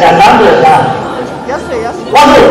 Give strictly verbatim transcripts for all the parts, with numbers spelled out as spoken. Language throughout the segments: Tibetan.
ཡ་ལམ་རེད་ད། ཡ་སོ་ཡ་སོ། ལགས་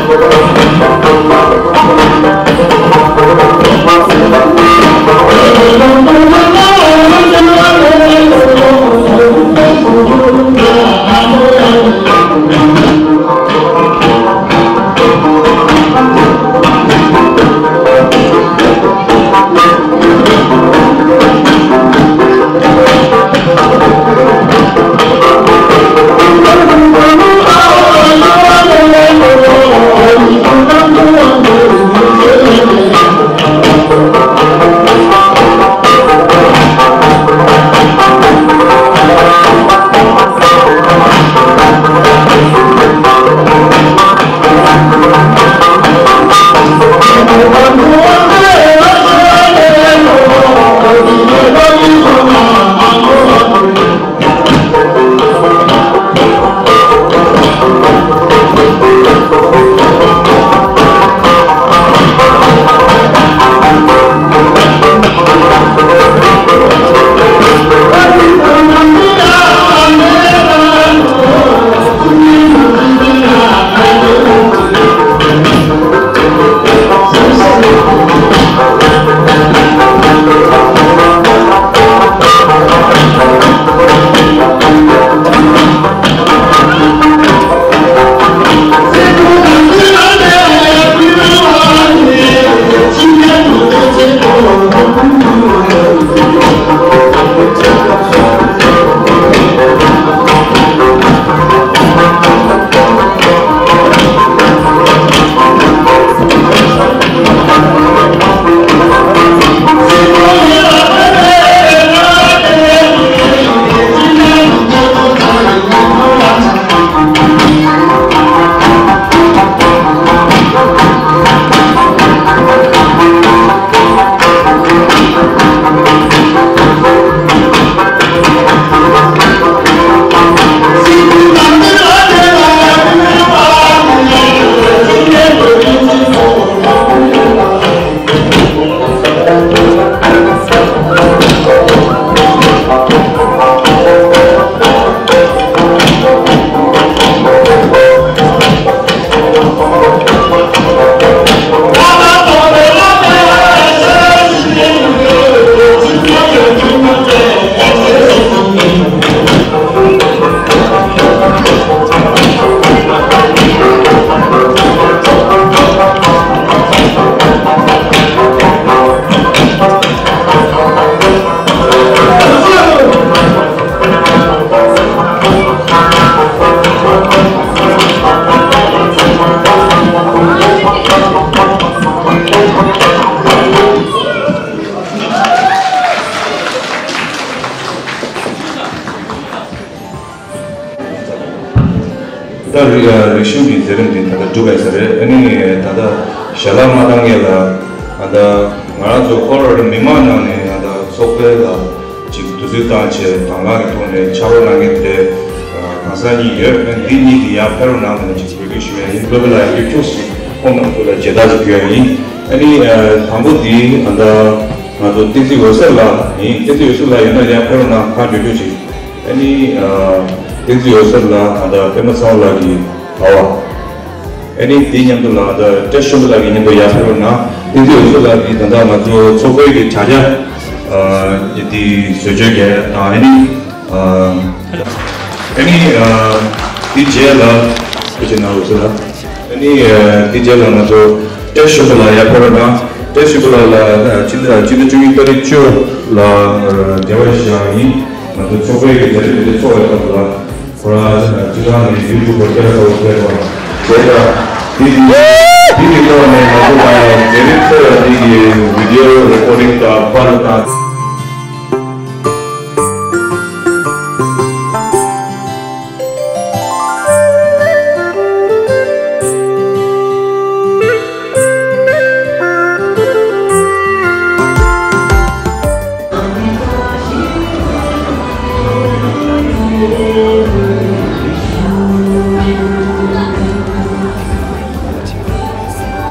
སོ། རིག་གཞུང་གི་མཛད་རིམ་འདི་ད་ལྟ་གྲུབ་པ་ཡིན་ས་རེད། ཨ་ནི་ད་ལྟ་ཞལ་ལག་མ་བཏང་མཁན་ལ་ད་ལྟ་ང་རང་ཚོ་ཧོར་མི་མང་ནང་ནས་ད་ལྟ་ཚོགས་པའི་ལ་ཅིག་དུས་ཚོད་བཏང་བྱས་དང་བླངས་ཀྱི་ཐོག་ནས་ཕྱག་རོགས་གནང་མཁན་དེ་གང་ཟག་གཉིས་ཡོད། ཨ་ནི་འདི་གཉིས་ཀྱི་ཡར་ཕེབས་རོགས་གནང་ནས་ཅིག་འབོད་སྐུལ་ཞུ་ཡ་ཡིན། སློབ་དཔོན་ལགས་ཡོད་ཁྱོད་སུ་ཁོང་རྣམ་ཚོ་ལ་མཇལ་དར་ཞིག་ཕུལ་ཡ་ཡིན། ཨ་ནི་དང་པོ་འདི་ད་ལྟ་ང་ཚོ་བསྟན་འཛིན་འོད་ཟེར་ལགས་ཡིན། བསྟན་འཛིན་འོད་ཟེར་ལགས་ཡོད་ན་ཡར་ཕེབས་རོགས་གནང་། ཁ་འཇོག་རྒྱུ་ཞིག་ཨ་ནི་ཨ་བསྟན་འཛིན་འོད་ཟེར་ལགས་ཨ་ད་པད་མ་ཚེ་དབང་ལགས་ཀྱི་ཨ་བ། ཨ་ནི་དེ་མཉམ་དུ་ལ་ཨ་ད་བཀྲ་ཤིས་ཤོ་ལགས་ཀྱི་མཉམ་དུ་ཡར་ཕེབས་རོགས་གནང་། བསྟན་འཛིན་འོད་ཟེར་ལགས་ཀྱིས་ད་ལྟ་ང་ཚོ་ཚོགས་པའི་གི་དྲ་རྒྱ་ཨ་དེ་བཟོ་བཅོས་བརྒྱབ་དང་། ཨ་ནི་ཨ་ཨ་ནི་ཨ་དེ་རྗེས་ལ་ཨ་ཅེ་ན་འོད་ཟེར་ལགས། ཨ་ནི་ཨ་དེ་རྗེས་ལ་ང་ཚོ་བཀྲ་ཤིས་ཤོ་ལགས་ཡར་ཕེབས་རོགས་གནང་། བཀྲ་ཤིས་ཤོ་ལགས་ལ་ཨ་ཕྱི་ཟླ་ཕྱི་ཟླ་བཅུ་གཉིས་ཏ་རིག་བཅུ་ལ་ཨ་འབྲེལ་བ་ཞུ་ཡ་ཡིན། ང་ཚོ་ཚོགས་པའི་གི་ལས་རིམ་འདི་ཚོགས་པའི་སྐབས་ལ་ཁོ་རང་ཨ་སྤྱི་བཏང་ནས་ཡུལ་དུ་བོད་སྐད་གསར་པ་སྤེལ་བ་བྱས་ཙང་དེ་དེ་དེ་གི་ཐོག་ནས་ང་ཚོ་ད་ལས་རིམ་ཚོགས་ཡ་འདི་གི་བི་ཌི་ཡོ་རེ་ཀོ་ཌིང་དང་པར་དང་།